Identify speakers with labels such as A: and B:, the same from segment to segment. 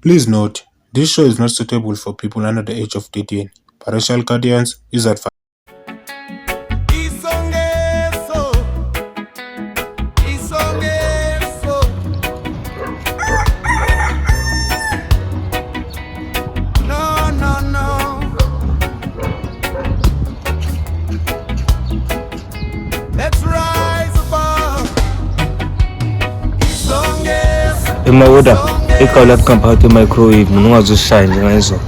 A: Please note, this show is not suitable for people under the age of 13. Parental guidance is advised.
B: Isongeso, isongeso. No, no, no. Let's rise above. Isongeso.
C: Emawoda iqala kuqhamphatha i-microwave mina ungazosishaya njengayizolo.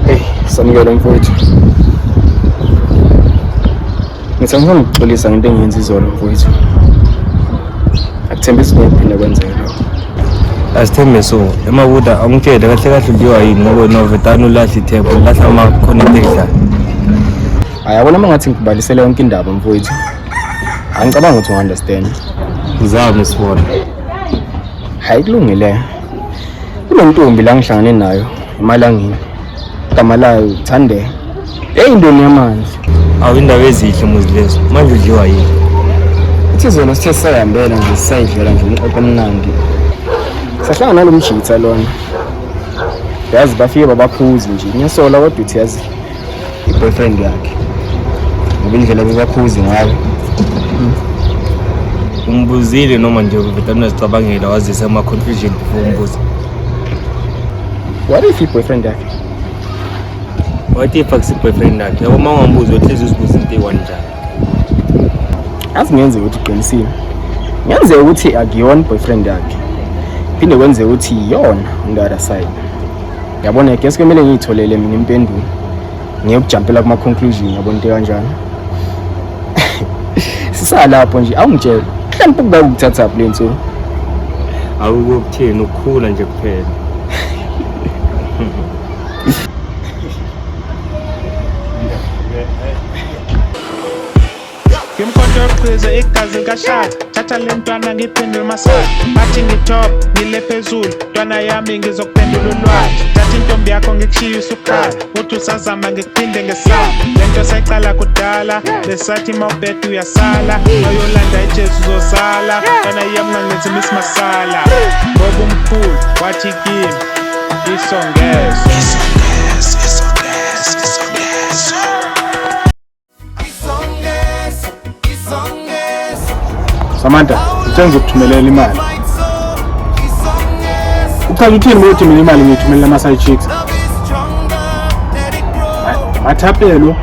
D: Hey, samukela mfowethu. Ngithi ngifuna ukuxolisa ngento engiyenza izolo mfowethu. Akuthembisi ukuphinda kwenzeke lokho.
C: Asithembe so. Emawoda angitshele kahle kahle udliwa yini ngoba wena uvetana ulahla ithephu ulahla ama-connect ekudlala.
D: Hayi yabona uma ngathi ngikubalisele yonke indaba mfowethu. Angicabanga ukuthi u-understand.
C: Ngizame sibone.
D: Hayi kulungile. Kunentombi la ngihlangane nayo emalangeni. Igama layo Thande. Hey intoni yamanzi.
C: Awu indaba ezihle muzi lezo. Manje udliwa yini?
D: Ithi zona sithe sisayihambela nje sisayidlela nje umxoxo omnandi. Sahlangana nalo mjitha lona. Yazi bafike babakhuzi nje. Ngiyasola kodwa uthi yazi i-boyfriend yakhe. Ngoba indlela bebakhuzi ngayo.
C: Umbuzile noma nje uvetana uyazicabangela wazise ama-confusion before umbuze.
D: What if i-boyfriend yakhe?
C: What if akusi-boyfriend yakhe? Yabo uma ungambuzi uyohlezi uzibuza into eyi-one njalo.
D: Yazi ngenzeka ukuthi uqinisile. Ngenzeka ukuthi akuyona i-boyfriend yakhe. Phinde kwenzeka ukuthi iyona on the other side. Yabona ke kumele ngiyitholele mina impendulo. Ngiyokujumpela kuma conclusion yabona into kanjani. Sisalapho nje awungitshela. Mhlawumbe ukuba ukuthatha le nsuku.
C: Awukuthini ukukhula nje kuphela.
A: Ngimkhonto yokuqhiza igazi likashaka thatha le ntwana ngiphendule masaka bathi ngitop ngile phezulu ntwana yami ngizokuphendula ulwazi thatha intombi yakho ngikushiye usukhala uthi usazama ngikuphinde ngesaba le nto sayiqala kudala besathi mawubheda uyasala mawuyolanda ijesu uzosala ntwana yami ngangenzi miss masala ngoba umkhulu wathi kimi isongezo.
B: Isongeso, isongeso.
A: Samantha, ngithe ngizokuthumelela imali.
B: Isongeso.
A: Uchaza uthini ukuthi mina imali ngiyithumelela ama-side chicks?
B: Love is stronger, let it grow.
A: Mathapelo,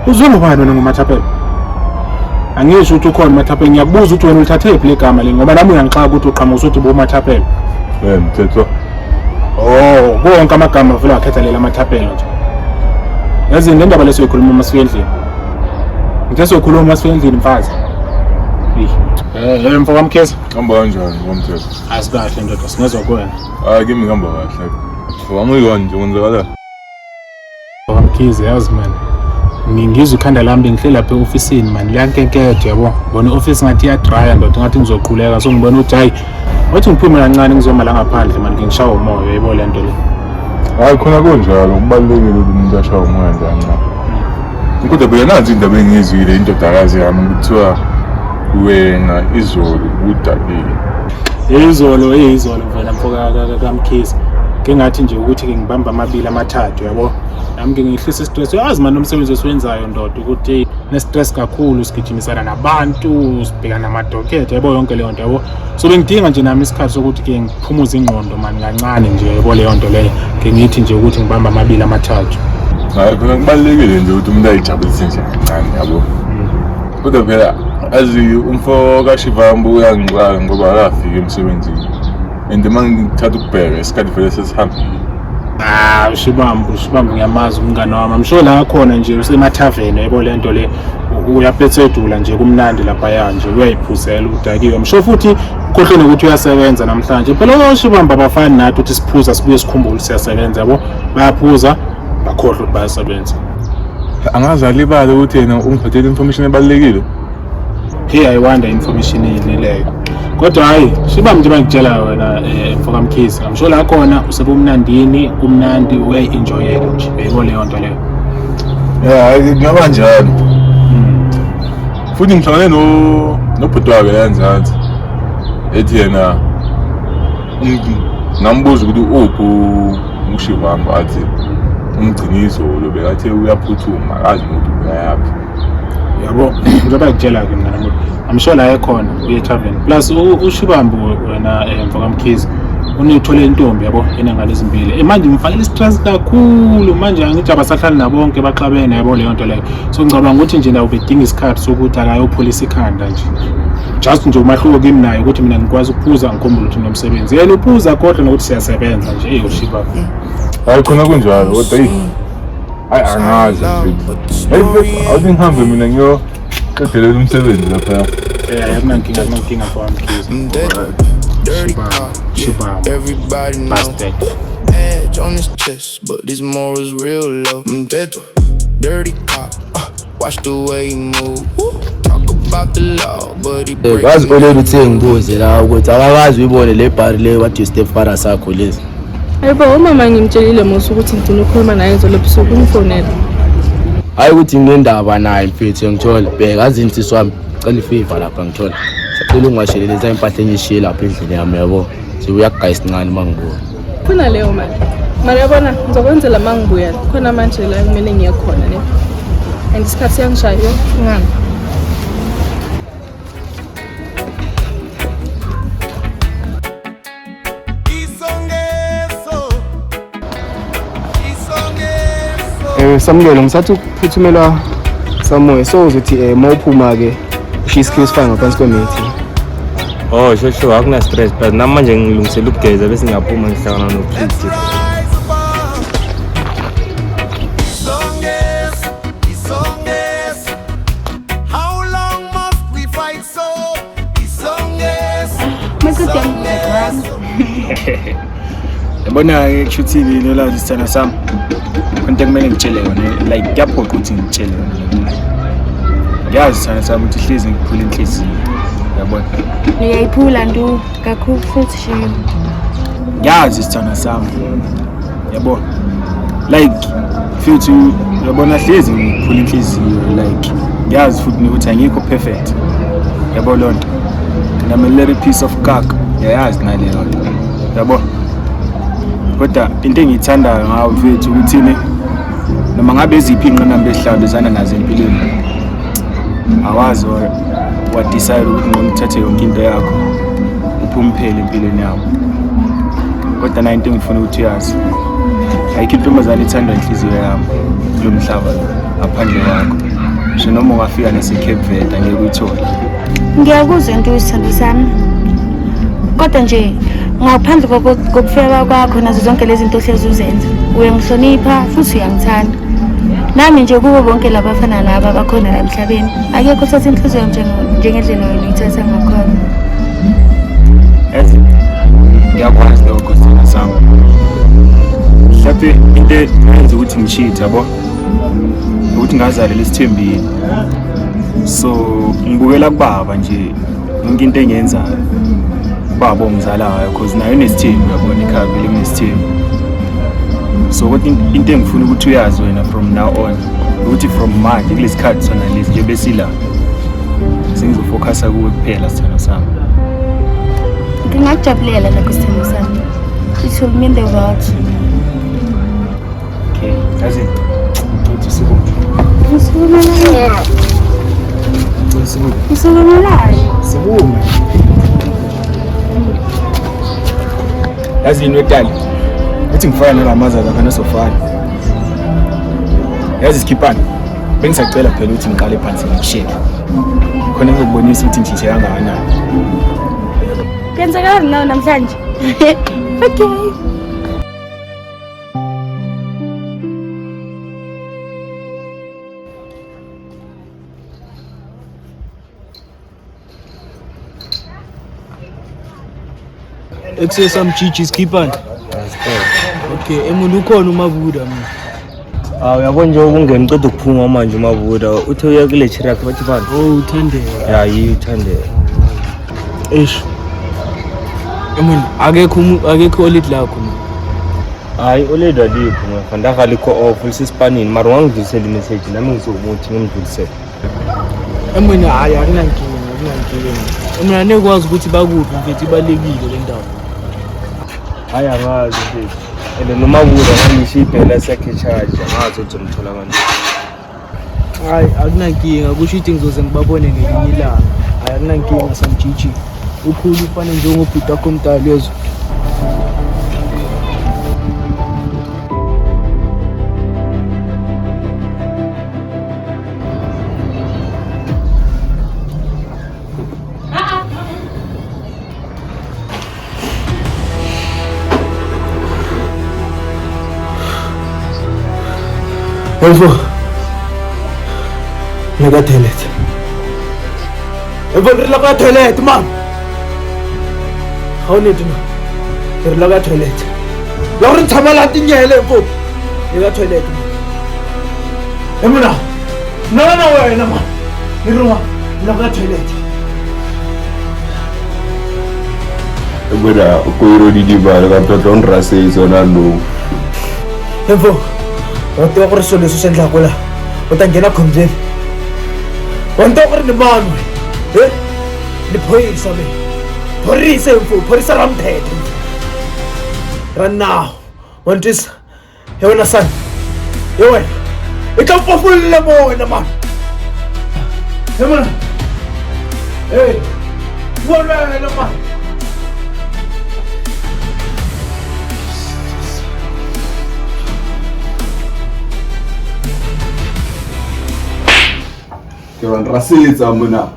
A: uzwe ngubani wena ngoMathapelo? Angisho ukuthi ukhona uMathapelo, ngiyakubuza ukuthi wena ulithathe phi le gama leli ngoba nami uyangixaka ukuthi uqhamuka usuthi boMathapelo.
E: Eh mthetho.
A: Oh, kuwo wonke amagama vele wakhetha lela Mathapelo nje. Yazi le ndaba lesoyikhuluma uma sifika endlini. Ngithe soyikhuluma uma sifika endlini mfazi. Eh, mfo kaMkhize.
E: Hamba kanjani ngomthetho?
A: Asikahle ndoda, singezwa kuwena.
E: Hayi kimi ngihamba kahle. Wangiyona nje kwenzakala.
A: Mkhize yazi man. Ngizwe ikhanda lami bengihleli lapha e-ofisini man liyankenketha yabo. Ngibona i-ofisi ngathi iyadraya ndoda ngathi ngizoquleka so ngibona ukuthi hayi wathi ngiphume kancane ngizoma la ngaphandle man ngishawa umoya yebo le nto le.
E: Hayi khona kunjalo kubalulekile ukuthi umuntu ashawe umoya nje kancane. Kodwa phela nansi indaba engiyizwile indodakazi yami kuthiwa wena izolo udakile.
A: Izolo izolo vela mfo kaMkhize. Ke ngathi nje ukuthi ke ngibamba amabili amathathu yabo. Nami ke ngihlisa i-stress. Uyazi manje umsebenzi esiwenzayo ndoda ukuthi ne-stress kakhulu sigijimisana nabantu, sibhekana namadokethe yabo yonke leyo nto yabo. So bengidinga nje nami isikhathi sokuthi ke ngiphumuze ingqondo mani kancane nje yabo leyo nto leyo. Ke ngithi nje ukuthi ngibamba amabili amathathu.
E: Hayi khona kubalulekile nje ukuthi umuntu ayijabulise nje kancane yabo. Kodwa phela azi umfo kaShivambu uyangixaka ngoba akafiki emsebenzini. And uma ngithatha ukubheka isikhathi vele sesihambile.
A: Ah, uShibambu, uShibambu ngiyamazi umngane wami. I'm sure la khona nje usemathaveni yabo le nto le uyapetsedula nje kumnandi laphaya nje uyayiphuzela udakiwe. I'm sure futhi ukhohlwe nokuthi uyasebenza namhlanje. Phela oShibambu abafani nathi ukuthi siphuza sibuye sikhumbule siyasebenza yabo. Bayaphuza bakhohlwe ukuthi bayasebenza.
E: Angaze alibale ukuthi yena ungiphathele information ebalulekile.
A: Hey, I wonder information yini leyo. Kodwa hayi, Shibambu nje bangitshela wena mfoka Mkhize. I'm sure la khona usebumnandini, kumnandi uyayi-enjoyela nje. Yebo leyo nto leyo.
E: Ya, hayi kungaba njalo. Futhi ngihlangane no nobhuti wakhe la eNzansi. Ethi yena Ngambuza ukuthi uphi uShivambu, athi umgcini izolo bekathe uyaphuthuma, akazi nokuthi uyayaphi.
A: Yabo, njengoba ngikutshela-ke mngani wami, I'm sure la ekhona uye tavern. Plus uShibambu wena mfokaMkhize unithole intombi yabo enengane ezimbili. Manje ngifakela i-stress kakhulu manje, angithi abasahlali nabonke baxabene yabo leyo nto leyo. So ngicabanga ukuthi nje nawe ubedinga isikhathi sokuthi akayopholisa ikhanda nje. Just nje umahluko kimi naye ukuthi mina ngikwazi ukuphuza ngikhumbule ukuthi nginomsebenzi. Yena uphuza kodwa nokuthi siyasebenza nje. Ey uShibambu.
E: Hayi khona kunjalo, kodwa eyi hayi angazi mfethu. Hayi mfethu, awuthi ngihambe mina ngiyoqedelela umsebenzi laphaya.
A: Akunankinga, akunankinga mfokaMkhize.
B: Dirty cop, yeah,
A: Shibambu.
B: everybody know.
A: Bastard.
B: Edge on his chest, but his morals real low. Mteto, dirty cop, watch the way he move. Talk about the law, but he break
C: Yazi oleli uthe ngibuze la ukuthi akakazi uyibone le bhari leyo bathi step father sakho lezi.
F: Hayibo, umama ngimtshelile mos ukuthi ngigcina ukukhuluma naye izolo ebusuku, ungifonela.
C: Hayi ukuthi nginendaba naye mfethu, ngithola. Bheka azini sisi wami, cela ifavor lapha ngithola. Sacela ungiwashelelisa impahla engiyishiye lapha endlini yami yabo. Sibuyakugaya isincane uma ngibona.
F: Khona leyo mali. Mara yabona ngizokwenzela uma ngibuya. Khona manje la kumele ngiye khona ne. And isikhathi siyangishaya yo ngani.
B: Isongeso, isongeso.
D: Samukelo, ngisathi ukuphuthumela samoya, so uzothi uma uphuma-ke ushiye isikhiwo esifake ngaphansi kwemethi.
C: Oh, sure sure, akuna stress, but nami manje ngilungisela ukugeza bese ngiyaphuma ngihlangana
B: Let's
C: noPretty.
B: rise above. Isongeso, isongeso. How long must we fight so? Isongeso, isongeso.
D: Yabona-ke kushuthi-ke nolwazi sithando sami, khona into ekumele ngitshele yona, like kuyaphoqa ukuthi ngitshele yona. Ngiyazi sithando sami ukuthi hlezi ngikuphula inhliziyo, yabona.
G: Uyayiphula ntu kakhulu futhi shame.
D: Ngiyazi sithando sami, yabo, like futhi uyabona hlezi ngikuphula inhliziyo, like ngiyazi futhi nokuthi angikho perfect, yabo loo nto. And I'm a little piece of cock, ngiyayazi naleyo nto, yabo. Kodwa into engiyithandayo ngawe mfethu ukuthini, noma ngabe eziphi iy'ngqinamba esihlangabezana nazo empilweni, awazi wadecide ukuthi ngcono uthathe yonke into yakho uphume phele empilweni yakho. Kodwa nayo into engifuna ukuthi uyazi, ayikho intombazane ethandwa inhliziyo yami kulo mhlaba lo ngaphandle kwakho. Ngisho noma ungafika nase-Cape Verde angeke uyithole.
G: Ngiyakuzwa ntu sithando sami. Kodwa nje ngaphandle kokufeba kwakho nazo zonke lezi zinto ohlezi uzenza, uyangihlonipha futhi uyangithanda. Nami nje kubo bonke labafana laba abakhona la emhlabeni, akekho othatha inhliziyo yami njengendlela wena uyithatha ngakhona.
D: Yazi ngiyakwazi lokho sithando sami. Mhlawumbe into eyenza ukuthi ngishithe yabo ukuthi ngazalela isithembile, so ngibukela kubaba nje yonke into engiyenzayo, ubaba ongizalayo, cause naye unesithembu, yabona, ekhaya vele kunesithembu. So kodwa into engifuna ukuthi uyazi wena from now on ukuthi from manje kulesi khathi sona lesi nje besila sengizofocusa kuwe kuphela sithando sami.
G: Ngingakujabulela lokho sithando sami. It will mean the world to me.
D: Okay, yazi uthi sukume.
G: Ngisukumelani?
D: Sukume.
G: Ngisukumelani?
D: Sukume. Yazi yini wetali uthi ngifana nalamazazi akhona sofana. Yazi sikhiphane, bengisacela phela ukuthi ngiqale phansi ngikusheke khona ngizokubonisa ukuthi ngishintshe kangakanani.
G: Kwenzakalani nawe namhlanje? Okay.
H: Ekuseni mjiji sikhiphane. Okay, emuntu ukhona uMabuda mina.
C: Ah, uyabona nje ukungena uceda ukuphuma manje uMabuda uthe uya kule chiri yakhe bathi bani?
H: Oh, uthandeka.
C: Ya yi uthandeka.
H: Eish. Emuntu akekho akekho olid lakho mina.
C: Hayi oledi alikho mfana, ndakalikho off lisesipanini, mara wangidlulisela imessage nami ngizomuthi ngimdlulisele.
H: Emina hayi akunankinga, akunankinga. Mina nekwazi ukuthi bakuphi mfethu, ibalekile le ndawo. Hayi angazi mfethu. And noMabuda ngangisho ibhela sakhe charge angazi ukuthi uzomthola kanjani.
I: Hayi akunankinga kusho ukuthi ngizoze ngibabone ngelinye ilanga. Hayi akunankinga samjiji. Ukhulu ufane njengobhuti wakho omdala uyezwa.
H: Mfo. Ngiya toilet. Mfo re la toilet man. Ga o nete man. Re la toilet. Ya gore ntshama la tinyele mfo. Ngiya toilet. E mona. No no wena man. Ni roma la toilet.
E: Bona o ko iro di dibala ka tlotlo o nrasetsa ona nou.
H: Mfo. Wa tiva ku ri swilo leswi swi endlaka la u ta nghena khombyeni. Wa ni tiva ku ri ni mani wena? Ni phorisa mina. Phorisa mfo, phorisa ra mthetho ra nawu. Wa ni twisa? He wena sani. He wena. I ta pfofulela mona mani. He mona. Hey. Vona wena mani.
E: Ke wa nrasetsa mona.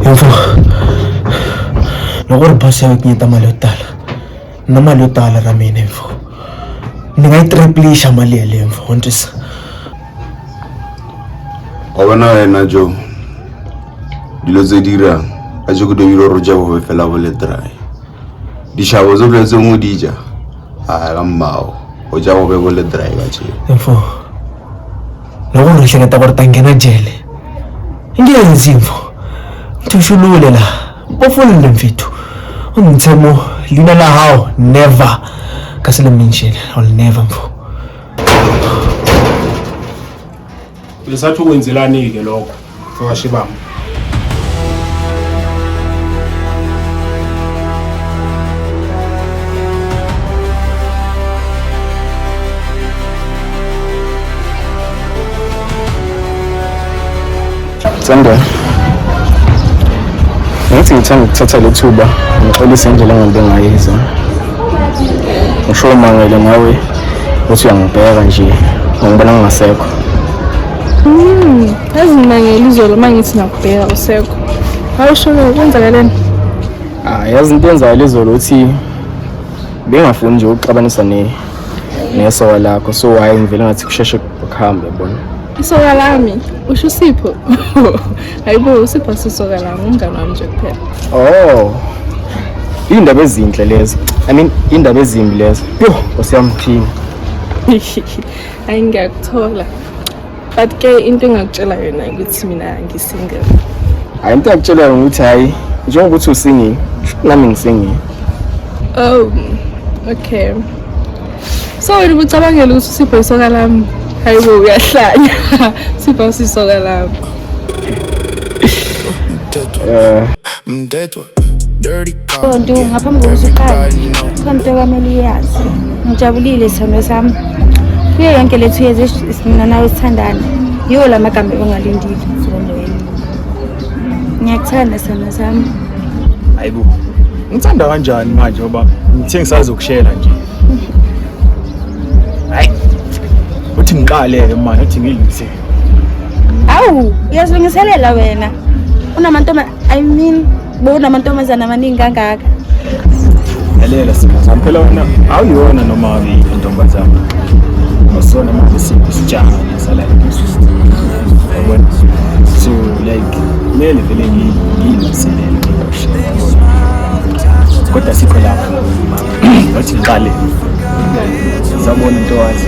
H: Mfo. Loko ri boss ya ku nyita mali yo tala. Na mali yo tala ra mina mfo. Ni nga yi triplisha mali yeleyo mfo, wa ni twisa?
E: Wa bona wena Joe. Dilo tse dirang ka jeko do bile gore ja bobe fela bo le dry. Dishabo tse tlwaetseng go di ja a ka mmao o ja bobe bo le dry ka tšeo.
H: Mfo. Loko ri hleketa ku ri ta nghena jele. I nge endzi mfo. Nthuxulule la. Mpofulle mfethu. U ntshemo leina la hao never ka se le mention. I'll never mfo.
A: Besathi ukwenzelani-ke lokho mfowashibamba?
D: Thanda. Ngithi ngithanda ukuthatha le thuba ngixolise indlela engihambe ngayo izolo. Ngisho umangele ngawe uthi uyangibheka nje ngibona ngingasekho.
F: Yazi ngimangele izolo uma ngithi ngiyakubheka usekho. Awusho-ke kwenzakaleni?
D: Ah, yazi into eyenzakala izolo ukuthi bengingafuni nje ukuxabanisa ne nesoka lakho so hayi ngivele ngathi kusheshe kuhambe yabona.
F: Isoka lami usho uSipho. Hayibo uSipho asisoka lami umngane wami nje kuphela.
D: Oh. Indaba ezinhle lezo. I mean indaba ezimbi lezo. Yo, Nkosi yami thini.
F: Hayi ngiyakuthola. But ke into engakutshela yona ukuthi mina ngisingle.
D: Hayi into engakutshela yona ukuthi hayi njengokuthi usingle nami ngisingle.
F: Oh, okay. So wena ubucabangela ukuthi uSipho isoka lami? Hayibo uyahlanya. Sipho sisoka lami.
B: Mthethwa, dirty cop.
G: Ntu ngaphambi kokuthi uqale khona into okwamele uyazi. Ngijabulile sithandwa sami. Kuyo yonke le 2 years mina nawe sithandana. Yiwo la magama ebongalindile wena. Ngiyakuthanda sithandwa sami.
J: Hayibo. Ngithanda kanjani manje ngoba ngithe ngisazokushela nje. Hayi. Uthi ngiqale ke manje uthi ngilungise.
G: Awu, uyazilungiselela wena. Unamantombazana, I mean, bonamantombazana amaningi kangaka.
J: Lalela sipho sami phela wena awuyona noma ngabe intombazana. Awusona manje sipho sitshana sala yabona. So like kumele vele ngiyilungiselele yabona. Kodwa sikho lapho. Wathi ngiqale. Sawubona ntokazi.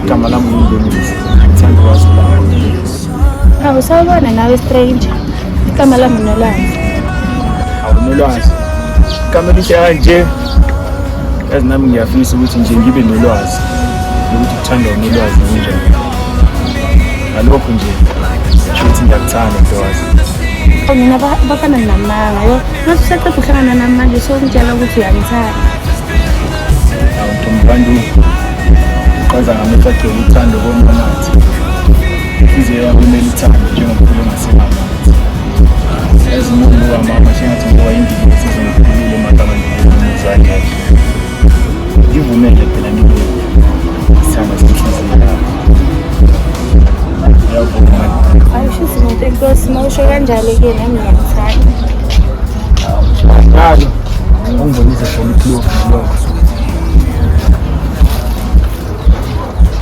J: Igama lami nguNdumiso. Ngithanda ukwazi lapho.
G: Awu sawubona nawe stranger. Igama lami Nolwazi.
J: Awunolwazi. Igama elihle kanje. Yazi nami ngiyafisa ukuthi nje ngibe nolwazi. Ukuthi kuthandwa unolwazi kanjani. Ngalokho nje sho ukuthi ngiyakuthanda ntokazi.
G: Oh, mina abafana namanga yo. Ngathi usaqeda ukuhlangana nami manje sokungitshela ukuthi uyangithanda.
J: Awu ntombi bantu uqaza ngamehlo agcwele uthando komnathi. Inhliziyo yami imele uthando njengomfula ongasenamanzi. Yazi uma ungibuka mama sengathi ngibuka indima esizongikhulile emagama ngimuzwa yakhe. Ngivumele phela ngibe isithando senhliziyo yakho. Ngiyavuma.
G: Hayi shuthi muntu enkosi uma usho kanjalo-ke nami ngiyakuthanda.
J: Njalo ungibonise khona iploko lokho.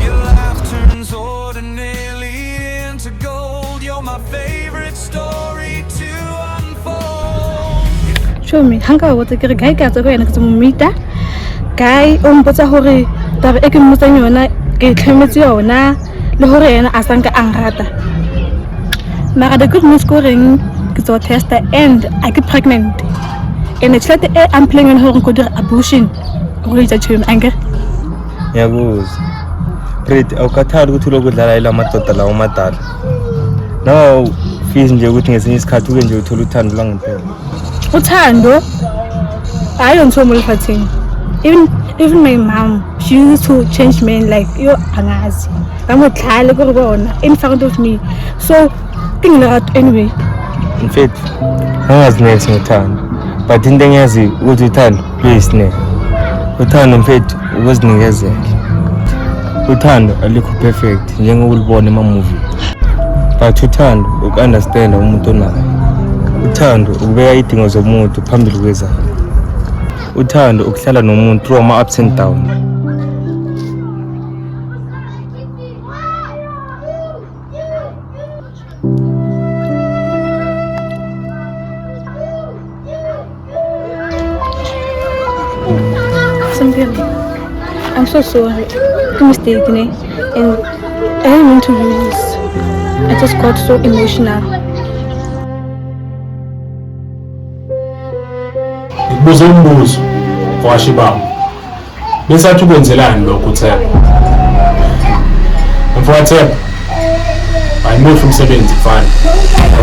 B: Your life turns ordinarily into gold. You're my favorite story to unfold.
F: Chomi, ga nka ba botsa ke re guy ka tswa ko yena ke tse mo meeta. Guy o mpotsa gore taba e ke mmotsang yona ke itlhametse yona le gore yena a sanka a nrata. Mara the good news ke goreng ke tswa testa and a ke pregnant. And tšhelete e a mphileng yone gore nko dira abortion go itsa chomi ankere.
K: Ngiyakuzwa. Pretty, awukhathali ukuthi ulokhu udlala ila madoda lawo amadala. No, feels nje ukuthi ngesinye isikhathi uke nje uthole uthando lwangempela.
F: Uthando hayi ntho mo lefatsheng. Even my mom, she used to change men like yo angazi. Ba mo tlhale ke gore bona in front of me. So ke lerato anyway.
K: Mfethu, angazi next ngothando. But into engiyaziyo ukuthi uthando luyisineke. Uthando mfethu ukuzinikezela. Uthando alikho perfect njengokulibona ema-movie. But uthando uku-understanda umuntu onayo. Uthando ukubeka idingo zomuntu phambili kwezakhe. Uthando ukuhlala nomuntu through ama-ups and downs.
F: Something. I'm so sorry. Ke mistake ne. And I didn't mean to do this. I just got so emotional.
L: Ngikubuza umbuzo mfowashibaba. Besathi ukwenzelani lokho uThemba? Mfowethemba. Ayimuhle umsebenzi mfana.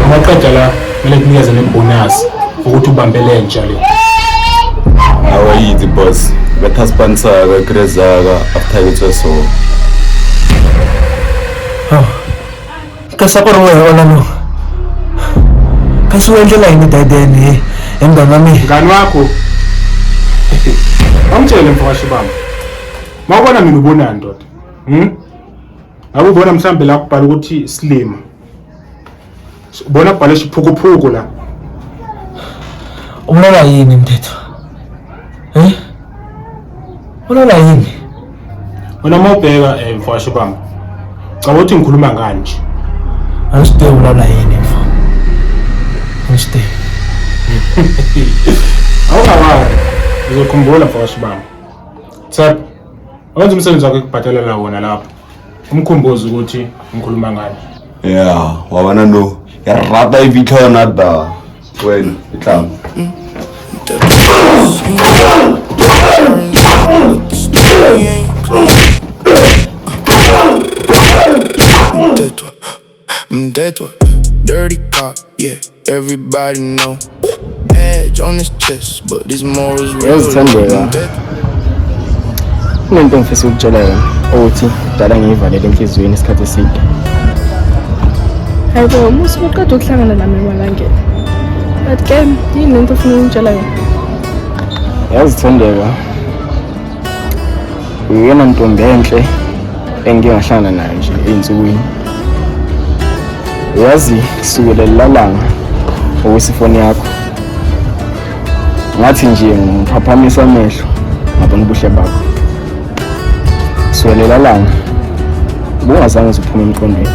L: Uma qeda la kumele kunikeze nebonus ukuthi ubambe lentsha le.
E: Awayithi boss, betha spansaka krezaka after ke so.
H: Kasi ako rin wala no. Kasi wendlela yini dadeni hi mngani wa mina.
L: Mngani wakho. Awungitshele mfowashibaba. Mawubona mina ubonani ndoda? Ngabe ubona mhlambe la kubhala ukuthi slim. Ubona kubhala isiphukuphuku la.
H: Ubulala yini mthetho? Eh? Ubulala yini?
L: Wena mawubheka mfowashibaba. Cha ukuthi ngikhuluma ngani nje.
H: Angiside ubulala yini mfo? Angiside.
L: Awungawari. Uzokhumbula mfowashibaba. Thep. Wenza umsebenzi wakho ekubhadalela wona lapho. Umkhumbuze ukuthi ngikhuluma ngani.
E: Yeah, wabona no. Ya rata e fitlha yona da. Wena, e tla.
B: Mtetwa, dirty cop, yeah, everybody know. Badge on his chest, but his morals real.
D: Uyazithandela. Kunento engifisa ukutshela yona ukuthi kudala ngiyivalele enhliziyweni isikhathi eside.
F: Hayibo, musu uqeda ukuhlangana nami emalangeni. But ke yini lento ofuna ukungitshela yona?
D: Yazi Thandeka, uyena ntombi enhle engike ngahlangana nayo nje ey'nsukwini. Uyazi kusukela lalanga okwesifoni yakho ngathi nje ngiphaphamisa amehlo ngabona ubuhle bakho. Kusukela lalanga ubungazange uze uphume emqondweni.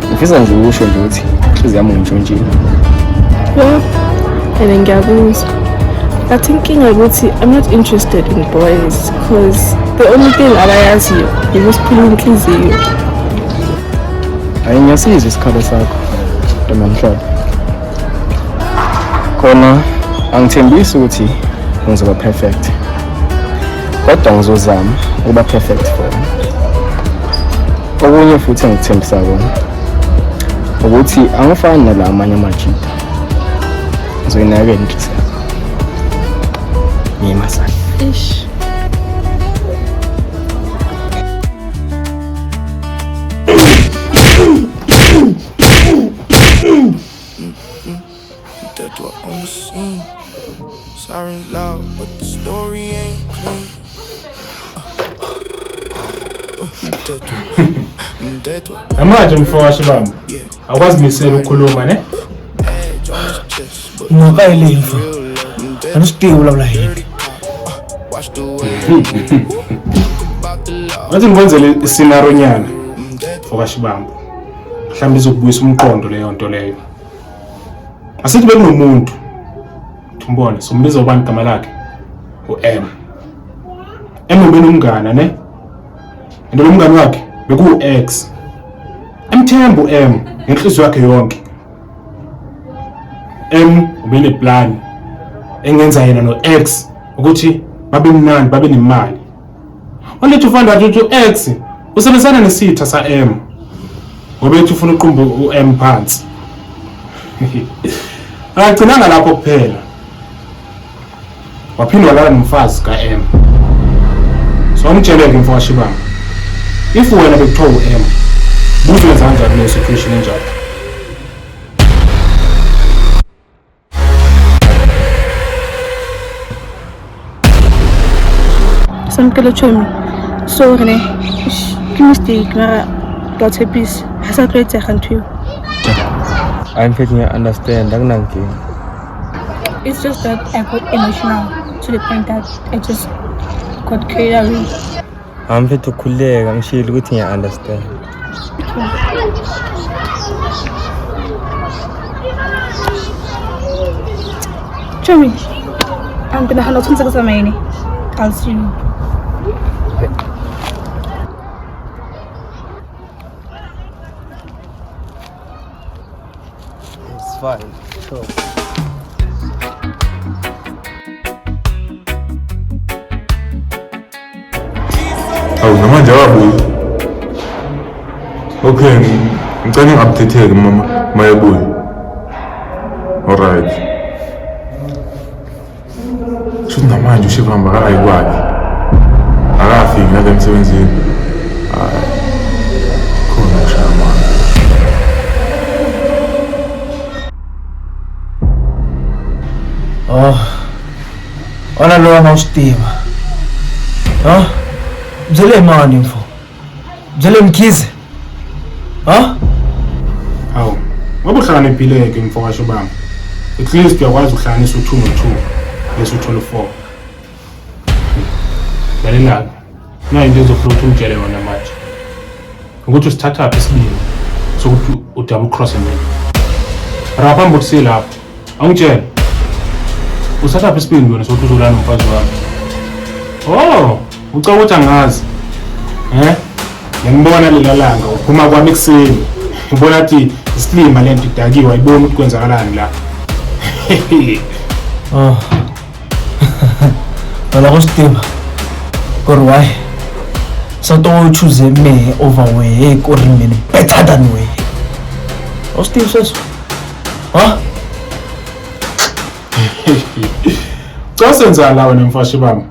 D: Ngifisa nje ukusho nje ukuthi inhliziyo yami ungitshontshile.
F: Yo, and ngiyakuzwa. But inkinga ukuthi I'm not interested in boys because the only thing abayaziyo ukusiphula inhliziyo.
D: Hayi ngiyasizwa isikhalo sakho ntombamhlophe. Khona angithembisi ukuthi ngizoba perfect. Kodwa ngizozama ukuba perfect for wena. Okunye futhi engikuthembisa kona. Ukuthi angifani nala amanye amajita. Ngizoyinakekela inhliziyo yakho. Ngiyimasana.
F: Ish.
B: That's what on the scene. Sirens loud, but the story ain't clean.
L: Namanje mfo kaShibambo akwazimisela ukukhuluma ne?
H: Mhaka yi leyi mfo a ni swi tivi vulavula yini.
L: Ngathi ngikwenzele isinaro nyana mfo kaShibambo. Mhlawumbe izokubuyisa umqondo leyo nto leyo. Asithi bekunomuntu Thumbone sombiza ubani igama lakhe? U-M. M ubenomngane ne? And lo mngane wakhe bekuwu-X. Emthemba u-M ngenhliziyo yakhe yonke. M ubeneplan engenza yena no-X ukuthi babe mnandi babe nemali. Only to find out ukuthi u-X usebenzisana nesitha sa-M ngoba ethi ufuna uqumba u-M phansi. Akagcinanga lapho kuphela. Waphinde walala nomfazi ka-M. So amtshele-ke mfo kaShibamba. If wena bekuthiwa u-M, buzoyenza kanjani kuleyo situation enjalo?
F: Samkelo chomi. Sorry ne. Eish, ke mistake mara ke a tshepisa. Ha sa tlo etsega ntho eo.
K: Hayi mfethu ngiya-understand akunankinga.
F: It's just that I got emotional to the point that I just got carried away.
K: Hayi mfethu khululeka ngishilo ukuthi ngiya-understand.
F: Chomi, I'm gonna nahana o tshwanetse ke tsamaye ne. I'll see you.
K: It's fine. Sure.
E: Awu namanje akabuyi. Okay, ngicela ngi-update-ke mama mayebuya. Alright. Shuthi namanje uShivamba akayi kwakhe. Akafiki nale emsebenzini. Hayi. Khona ukushaya amanga.
H: Oh. Ona loyi a nga swi tiva. Ha? Byele mani mfo? Byele Mkhize? Ha?
L: Hawu, ngoba uhlakaniphile-ke mfo kaShobamba. At least uyakwazi ukuhlanganisa u-2 no-2 bese uthole u-4. Lalela-ke, nayi into engizofuna ukuthi ungitshele yona manje. Ukuthi usithathaphi isibindi sokuthi u-double cross mina. Mara ngaphambi kokuthi siye lapho, awungitshele. Usathathaphi isibindi wena sokuthi uzolala nomfazi wami? Oh, ucabanga ukuthi angazi. Eh? Ngiyambona lela langa uphuma kwami ekuseni. Ubona ukuthi isilima lento idakiwe ayiboni ukuthi kwenzakalani la.
H: Oh. Wala go swi tiva ku ri why nsati wa u choose mehe over wehe ku ri mina better than wehe a wu swi tivi sweswo ha
L: Cha senzala la wena mfashi bami.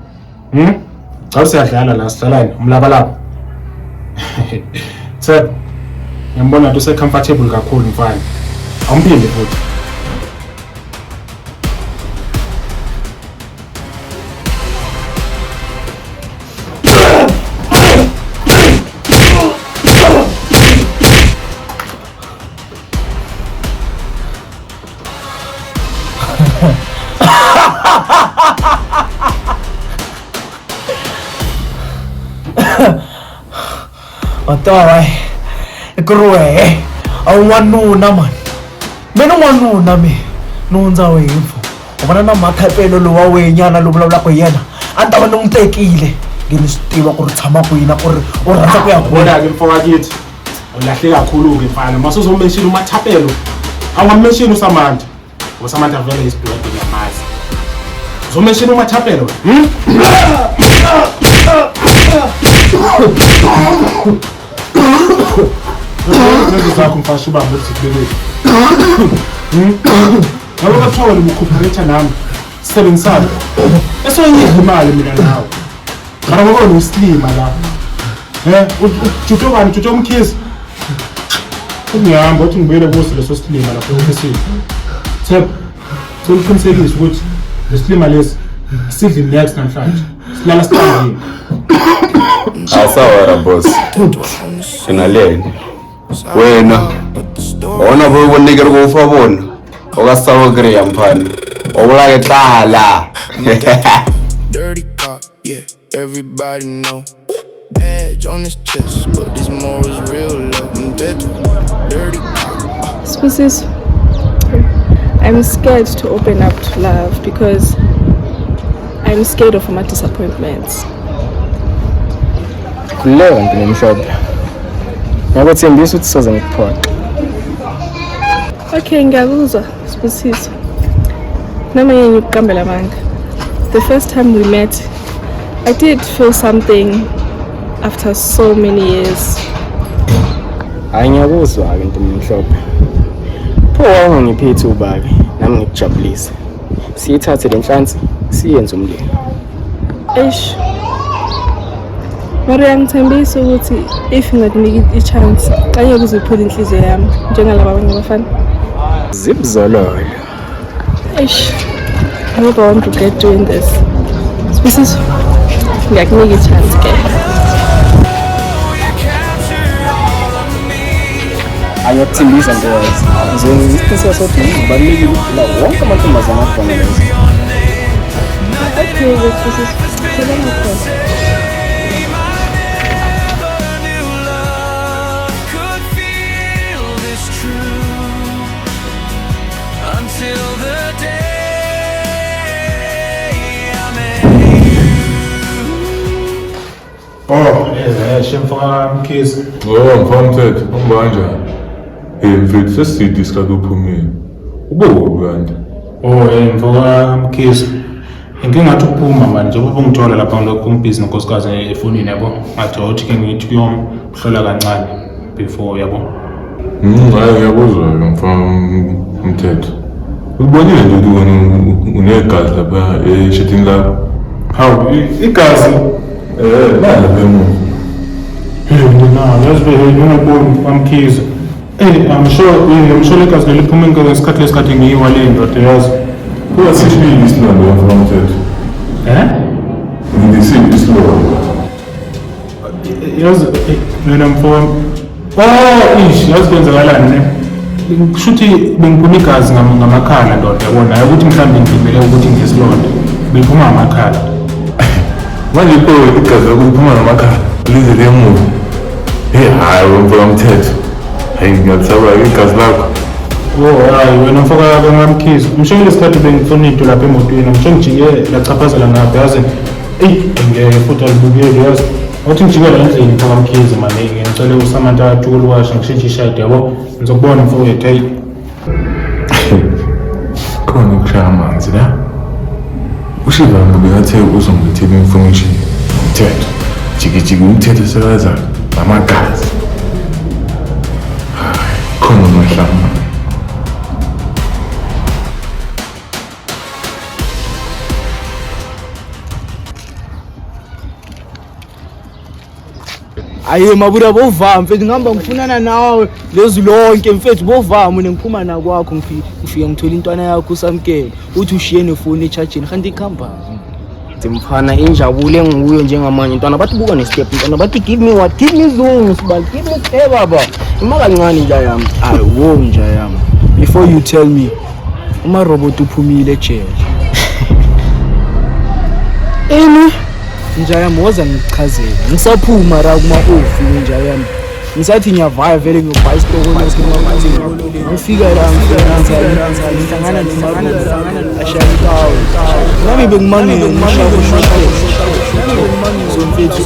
L: Cha siyadlala la sidlalani umlabalaba. Thep. Ngiyambona ukuthi use-comfortable kakhulu mfana. Awumphinde futhi.
H: Wa tiva why i ku ri wehe a wu n'wanuna mani me ni n'wanuna me ni hundza wehe mfo u vona na mathapelo lowa wenyana lowu vulavulaka hi yena a ni ta va ni n'wi tekile nge ni swi tiva ku ri tshama kwini na ku ri u rhandza ku ya kwini.
L: Yabona-ke mfo wakithi ulahle kakhulu-ke mfana mase uzomeshini umathapelo awungameshini uSamantha uSamantha vele isidwedwe ngiyamazi uzomeshini umathapelo hmm? Lezo zakho mfasha ubambe uzibekele. Ngabe bathiwa wena ubukhupharetha nami. Sisebenzisana. Esoyidla imali mina nawe. Mara ngoba uyisilima la. Eh, ujuthe bani? Ujuthe umkhizi. Ungihamba uthi ngibuyele kuso leso silima lapho e-ofisini. Thepha, cela uqinisekise ukuthi lesilima lesi sidli next namhlanje. Silala siqandile.
M: Awusawara boss. Ke na le ene. Wena ona bo bonne ke re go fa bona. O ka sa bo kry-a mphane. O bolaya ke tlala.
B: Dirty cop, yeah, everybody know. Badge on his chest, but his morals real low. I'm dead. Dirty cop.
F: Sibusiso, I'm scared to open up to love because I'm scared of my disappointments.
D: Khululeka nto nemhlophe. Ngiyakwethembisa ukuthi soze ngikuphoxe.
F: Okay, ngiyakuzwa Sibusiso. Noma ngeke ngikuqambele amanga. The first time we met, I did feel something after so many years.
D: Hhayi ngiyakuzwa-ke ntombi emhlophe. Pho wawungangiphi ithuba-ke nami ngikujabulise. Siyithathe le nhlansi siyenze umlilo.
F: Eish. Mara uyangithembisa ukuthi if ngingakunika i-chance, angeke uze uphule inhliziyo yami njengalaba abanye abafana.
D: Zibuzololo.
F: Eish. I hope I won't regret doing this. Sibusiso, ngiyakunika i-chance ke.
D: Angiyakuthembisa ntokazi. Ngizoyenza isiqiniseko sokuthi ngizibalulekile ukudlula wonke amantombazane akhona la ezweni.
F: Okay, Sibusiso. Sebenza khona.
L: Oh, shemfaka Mkhize.
E: Oh, mfana mthetho, uhamba kanjani? Hey mfethu, seside isikhathi uphumile. Ubukuphi kanti?
L: Oh, mfoka Mkhize. Ngike ngathi ukuphuma manje njengoba ungithola lapha ngilokhu ngibhizi nonkosikazi efonini yabo. Ngathi awuthi ke ngithi kuyomhlola kancane before yabo.
E: Hayi ngiyakuzwa-ke mfana mthetho. Ukubonile nje ukuthi wena unegazi lapha eshethini lakho.
L: Hawu, igazi.
E: Eh, nali lapha emuva.
L: Hey, mina yazi be ngingaboni kwaMkhize. Hey, I'm sure legazi leli phume ngesikhathi lesikhathi ngiyiwa le ndoda yazi.
E: Kuba sishibili isilonda mfana mthetho.
L: Eh?
E: Ngisiphi isilonda?
L: Yazi mina mfo. Oh, ish, yazi kwenzakalani ne? Kushuthi bengiphuma igazi ngamakhala ndoda yabona, hayi ukuthi mhlawumbe ngigibele ukuthi nginesilonda. Bengiphuma ngamakhala.
E: Manje pho igazi lakho liphuma ngamakhala lize liyemuva. Hey, hayi mfana mthetho. Hayi ngiyalisaba-ke igazi lakho.
L: Oh, hayi wena mfoka kaMkhize. Ngisho lesikhathi bengifuna into lapha emotweni, ngisho ngijike lachaphazela ngapha yazi. Eyi, ngeke futhi alibukeli yazi. Wathi ngijike la endlini mfoka Mkhize manje, ngicela uSamantha athukuluwasha ngishintshe ishadi yabo. Ngizokubona mfowethu, hey.
E: Khona ukushaya amanzi la. UShivambu bekathe uzongilethela information ngomthetho. Jiki jiki umthetho sebenza ngamagazi. Hayi, khona umahlanga.
I: Ayi mabuda bovama mfethu ngihamba ngifunana nawe lezi lonke mfethu bovama mina ngiphuma nakwakho ngifika ngithola intwana yakho usamkele uthi ushiye nefoni echajini kanti ikhamba.
D: Mfana injabulo engikuyo njengamanje ntwana bathi buka ne-step ntwana bathi give me what give me zungu sibali give me eh baba ima kancane nja yami.
I: Ayi wo nja yami. Before you tell me uma robot uphumile ejele. Ini nja yami woza ngikuchazele. Ngisaphuma ra kuma off nja yami. Ngisathi ngiyavaya vele ngiyobhaya isitoko ngifika la ngihlangana nomaruti ashaya ikawu. Nami bengimangele so mfethu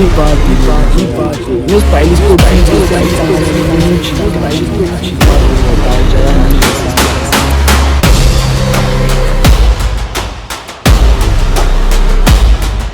I: ibhadi ngiyosibhayela isitoko.